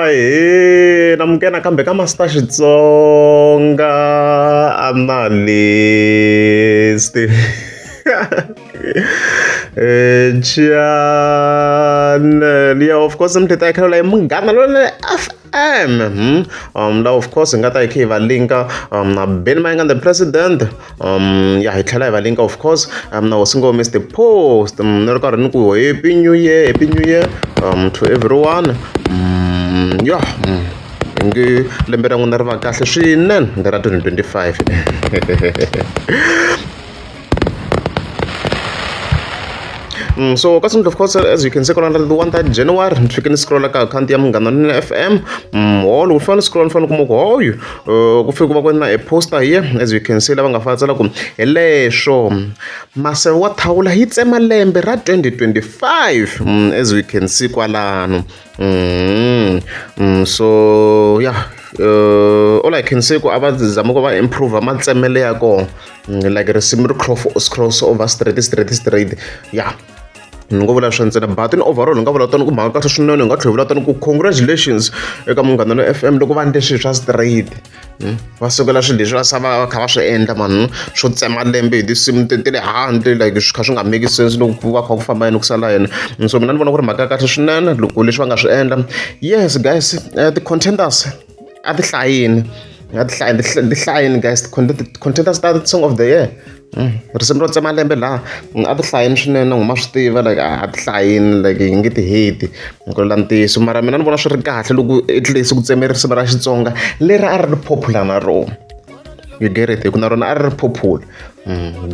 Ahee namukela nakambe ka Master Xitsonga Analyst channel ya of course mi tita yi munghana lonene F_M la of course hi nga ta hi kha hi va linka na Benny Mayengani the president ya hi tlhela hi va linka of course na hosi ngo Mister Post ni ri karhi ni ku happy new year happy new year to everyone ya nge lembe ra n'wina ri va kahle swinene ra 2025. So ka of course as you can see kwalano ti 1 ta January ni fike ni scrolla ka akhawunti ya Munghana Lonene F_M ho loko ni fane ni scroll ni fane ni kuma ku hoyu ku fike ku va ku ri na a poster here as you can see lava nga fane tsala ku hi leswo maseve wa thawula yi tsema lembe ra 2025 as we can see kwalano so yeah all I can say ku a va zama ku va improve matsemelo ya kona like risimu ri cross over straight straight straight ya ni ngo vula swa ntsena but in overall ni nga vula tani ku mhaka kahle swinene ni nga tlhela vula tani ku congratulations eka Munghana Lonene F_M loko va endle swilo swa straight va sukela swilo leswi va sava va kha va swi endla mani swo tsema lembe hi tinsimu ta le handle like swi kha swi nga make sense loko ku va kha ku famba yena ku sala yena so mina ni vona ku ri mhaka ya kahle swinene loko leswi va nga swi endla yes guys ti-contenders a ti hlayini a ti hlayini ti hlayini guys ti-contenders ta song of the year risimu ro tsema lembe laha a ti hlayini swinene n'wi ma swi tiva like a ti hlayini like hi nge ti heti ku la ntiyiso mara mina ni vona swi ri kahle loko at least ku tseme risimu ra Xitsonga leri a ri ri popular na rona you get it hi ku na rona a ri ri popular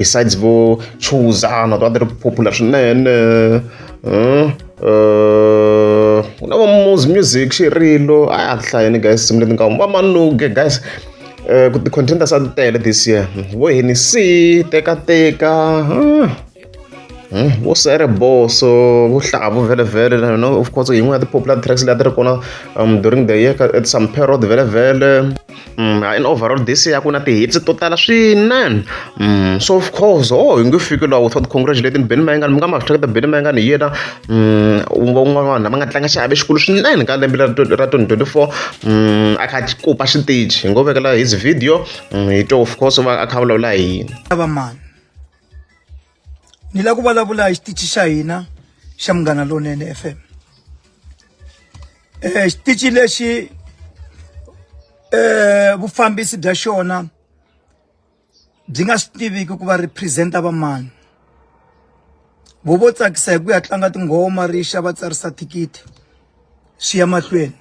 besides vo chuza na tona a ti ri popular swinene ku na vo Muzi Music Xirilo a ti hlayini guys tinsimu leti nga va Manuge guys ku ti-contenders a ti tele this year vo Hennessy tekateka vo Sere Boso vo Hlavu vhele vhele you know of course yin'wana ya ti-popular tracks leti a ti ri kona during the year at some period vhele vhele in overall this year ku na ti-hits to tala swinene so of course oh hi nge fiki laha without congratulating Benny Mayengani mi nga ma swi hleketa Benny Mayengani hi yena un'wana wa vanhu lava nga tlanga xiave xikulu swinene ka lembe ra 2024 a kha a kupa xitichi hi ngo vekela his video hi twa of course va a kha a vulavula hi yini va mani ni lava ku vulavula hi xitichi xa hina xa Munghana Lonene F_M xitichi lexi vufambisi bya xona byi nga swi tiviki ku va represent-a va mani vo vo tsakisa hi ku ya tlanga tinghoma ri xa va tsarisa thikithi swi ya mahlweni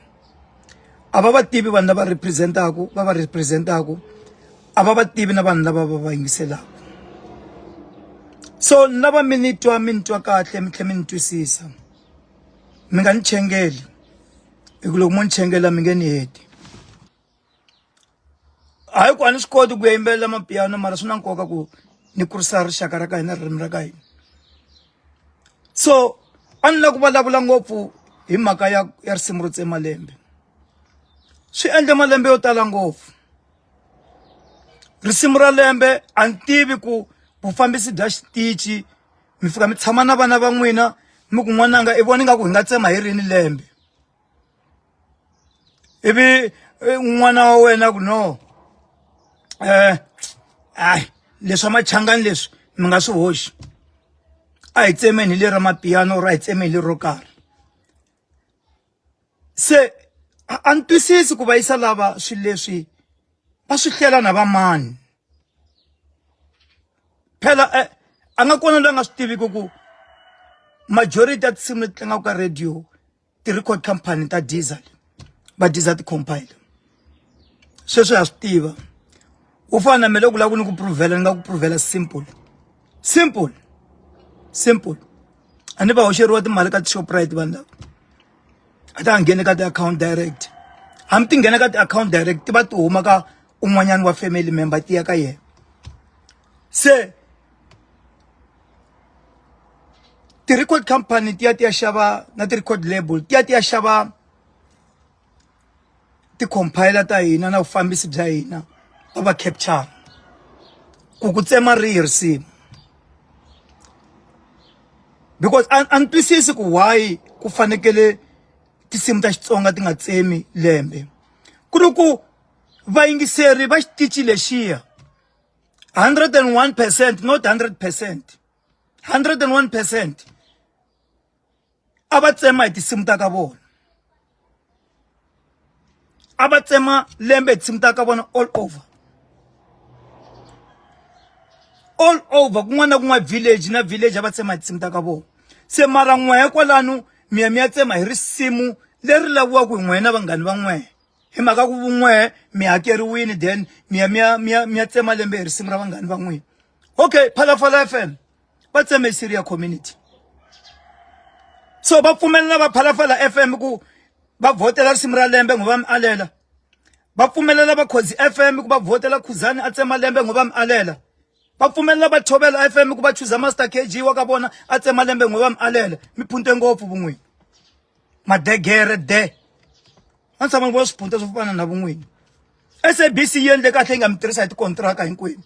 a va va tivi vanhu lava represent-aku va va represent-aku a va va tivi na vanhu lava va va yingiselaka so ni lava mi ni twa mi ni twa kahle mi tlhela mi ni twisisa mi nga ni chengeli hi ku loko mo ni chengela mi nge ni heti hayi ku a ni swi koti ku ya yimbelela mapiano mara swi na nkoka ku ni kurisa rixaka ra ka hina ririmi ra ka hina so a ni lava ku vulavula ngopfu hi mhaka ya ya risimu ro tsema lembe swi endle malembe yo tala ngopfu risimu ra lembe a ni tivi ku vufambisi bya xitichi mi fika mi tshama na vana va n'wina mi ku n'wananga i vona ingaku hi nga tsema hi rini lembe ivi n'wana wa wena ku no hayi leswa machangani leswi mi nga swi hoxi a hi tsemeni hi lera mapiano or a hi tsemeni hi lero karhi se a ni twisisi ku va yisa lava swilo leswi va swi hlela na va mani phela a nga kona loyi a nga swi tiviki ku majority ya tinsimu leti tlangaka ka radio ti-record company ta diesel va diesel ti-compile sweswo ha swi tiva u fana na mina loko lava ku ni ku provela ni nga ku provela simple simple simple a ni va hoxeriwa timali ka ti-shoprite vanhu lava a ta ngheni ka ti-account direct hambi ti nghena ka ti-account direct ti va ti huma ka un'wanyana wa family member ti ya ka yena se ti-record company ti ya ti ya xava na ti-record label ti ya ti ya xava ti-compiler ta hina na vufambisi bya hina va va capture ku ku tsema rihi risimu because a ni twisisi ku why ku fanekele. Tinsimu ta Xitsonga ti nga tsemi lembe ku ri ku vayingiseri va xitichi lexiya 101% not 100% 101% a va tsema hi tinsimu ta ka vona a va tsema lembe hi tinsimu ta ka vona all over all over kun'wana na kun'wana village na village a va tsema hi tinsimu ta ka vona se mara n'wehe kwalano mi ya mi ya tsema hi risimu leri laviwaka hi n'wehe na vanghani va n'wehe hi mhaka ku vun'wehe mi hakeriwini then mi ya mi ya mi ya mi ya tsema lembe hi risimu ra vanghani va n'wina okay phalaphala fm va tseme Syria community so va pfumelela va phalaphala fm ku va vhotela risimu ra lembe ngo va mi alela va pfumelela va khozi fm ku va vhotela khuzani a tsema lembe ngo va mi alela va pfumelela va thobela fm ku va chuza master kg wa ka vona a tsema lembe ngo va mi alela mi phunte ngopfu vun'wini madegere de a ni tshama ni vona swiphunta swo fana na vun'wini SABC yi endle kahle yi nga mi tirhisa hi tikontiraka hinkwenu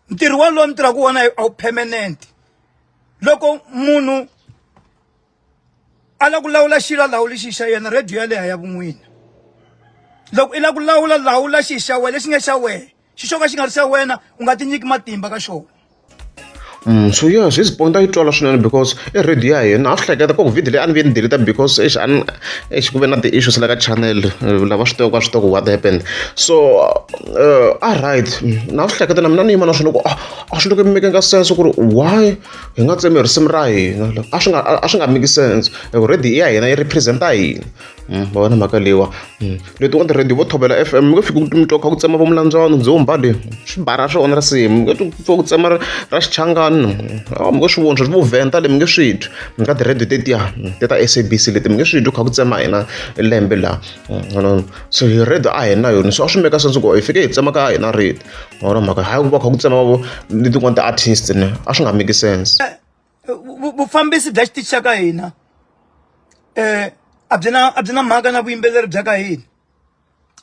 ntirho wolowo mi tirhaka wona a wu permanent loko munhu a lava ku lawula xilo a lawuli xi xa yena radio yaleyo ya vun'wini loko i lava ku lawula lawula xi xa wena lexi nga xa wena xi xo ka xi nga ri xa wena u nga tinyiki matimba ka xona So yeah his point a yi twala swinene because i radio ya hina a swi hleketa ku video leyi a ni vuye ni delete because eish a ni eish ku ve na ti-issues la ka channel lava swi tivaka swi tiva ku what happened so a right na swi hleketa na mina ni yima na swona ku a swi le ku making sense ku ri why hi nga tsemi risimu ra hina a swi nga a swi nga make sense hi ku radio ya hina yi represent-a hina ma vona mhaka leyiwa letin'wana ti-radio vo Thobela F_M mi nge fiki mi twa ku kha ku tsema vo Mulandzwana Dzumba le swi bara swona risimu mi nge twi ku tsema ra Xichangani a mi nge swi voni sweswi vo Venda le mi nge swi twi ka ti-radio tetiya ti ta S_A_B_C leti mi nge swi twi ku kha ku tsema hina lembe laha so hi radio a hi na yona so a swi make sense ku hi fike hi tsema ka hina radio ma vona mhaka hayi ku va kha ku tsema vo ni tin'wana ti-artist ne a swi nga make sense. Vufambisi bya xitichi xa ka hina a byi na a byi na mhaka na vuyimbeleri bya ka hina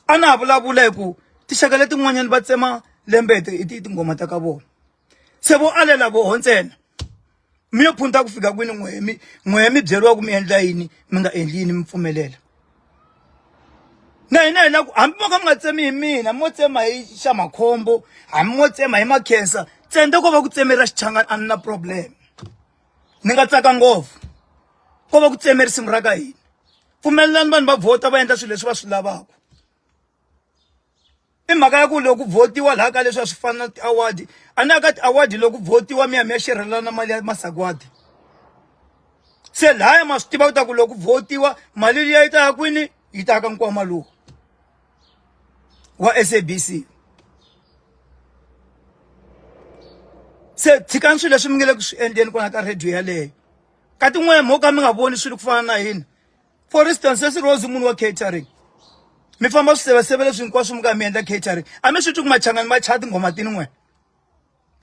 a na ha vulavula hi ku tinxaka letin'wanyana va tsema lembe hi tinghoma ta ka vona se vo alela voho ntsena mi yo phunta ku fika kwini n'wehe mi n'wehe mi byeriwa ku mi endla yini mi nga endli yini mi pfumelela na hina hi la ku hambi mo ka mi nga tsemi hi mina mo tsema hi xa makhombo hambi mo tsema hi makhensa ntsena ko va ku tsemera xichangani a ni na problem ni nga tsaka ngopfu ko va ku tseme risimu ra ka hina pfumelelani vanhu va vhota va endla swilo leswi va swi lavaka i mhaka ya ku loko ku vhotiwa laha ka leswi a swi fana na ti-award a ni ya ka ti-award loko ku vhotiwa mi ya mi ya xerhelana mali ya masagwadi se laya ma swi tiva ku ta ku loko ku vhotiwa mali liya yi ta ya kwini yi ta ya ka nkwama lowu wa S_A_B_C se tshikani swilo leswi mi nga le ku swi endleni kwala ka radio yaleyo ka tin'wana mo ka mi nga voni swilo ku fana na hina for instance sesi Rose munhu wa catering mi famba swiseveseve leswi hinkwaswo mi ka mi endla catering a mi swi twi ku machangani ma chaya tinghoma tini n'we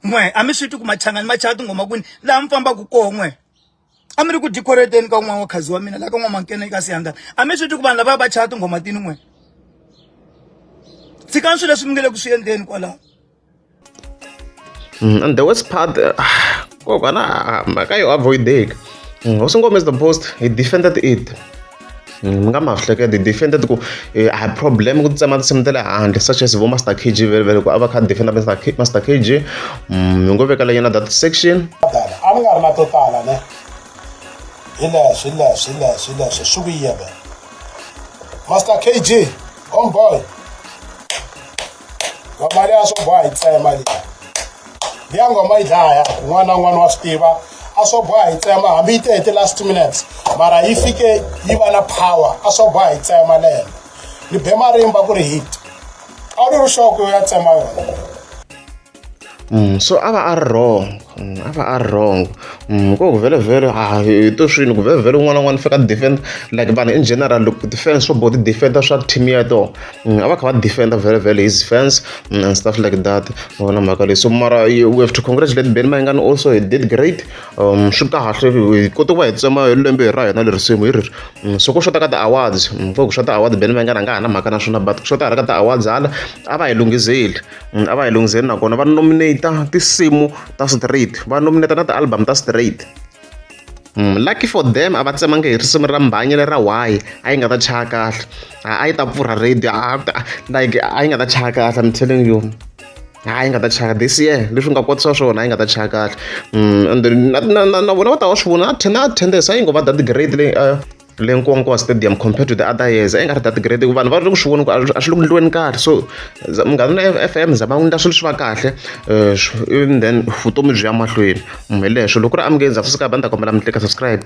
n'we a mi swi twi ku machangani ma chaya tinghoma kwini laha mi fambaka koho n'we a mi ri ku decorateni ka un'wana wa khazi wa mina laha ka n'wamankene ka siyangana a mi swi twi ku vanhu lava va chaya tinghoma tini n'we tshikani swilo leswi mi nge le ku swi endleni kwalaho And the worst part, kokwana mhaka yo avoideki. Hosi Ngoma is the post, he defended it. Mi nga ma hleketa he defended ku a hi problem ku tsema tinsimu ta le handle such as vo Master K_G vhele vhele ku a va kha defend Master K Master K_G mi ngo vekela yena that section. A ni nga ri na to tala ne hi leswi hi leswi hi leswi hi leswi swi ku yebe Master K_G homeboy ngoma leya swo boha yi tsema liya liya ngoma yi dlaya un'wana na un'wana wa swi tiva a swo boha yi tsema hambi yi te hi ti-last minutes mara yi fike yi va na power a swo boha yi tsema lembe ni be marimba ku ri hit a wu ri xoko yo ya tsema yona So a va a ri wrong a va a ri wrong ku vhele vhele a hi to swini ku vhele vhele un'wana na un'wana fika defend like vanhu in general loko ti-fans swo boha ti-defend swa team ya tona a va kha va defend vhele vhele his fans and stuff like that ma vona mhaka leyi so mara we have to congratulate Benny Mayengani also he did great swi kahle hi kote ku va hi tsema hi lembe ra hina leri risimu hi ri so ku xota ka ti-awards ku xota award Benny Mayengani a nga ha na mhaka na swona but ku xota hala ka ti-awards hala a va hi lunghizeli a va hi lunghiseli nakona va nominate tinsimu ta straight va nominate na ti-album ta straight. Lucky for them a va tsemangi hi risimu ra mbhanyi lera why a yi nga ta chaya kahle, a yi ta pfurha radio, like a yi nga ta chaya kahle, I'm telling you, a yi nga ta chaya this year leswi nga kotisa swona, a yi nga ta chaya kahle. And na vona va ta va swi vona na attendance a yi ngo va that great leyi le Nkowankowa Stadium compared to the other years, a yi nga ri that great. Vanhu va ri ku swi vona ku a swi le ku endliweni kahle. So Munghana FM, zama ku endla swilo swi va kahle, and then vutomi byi ya mahlweni. Hi leswo loko ku ri amukeni za fika, ni ta kombela mi tlika subscribe.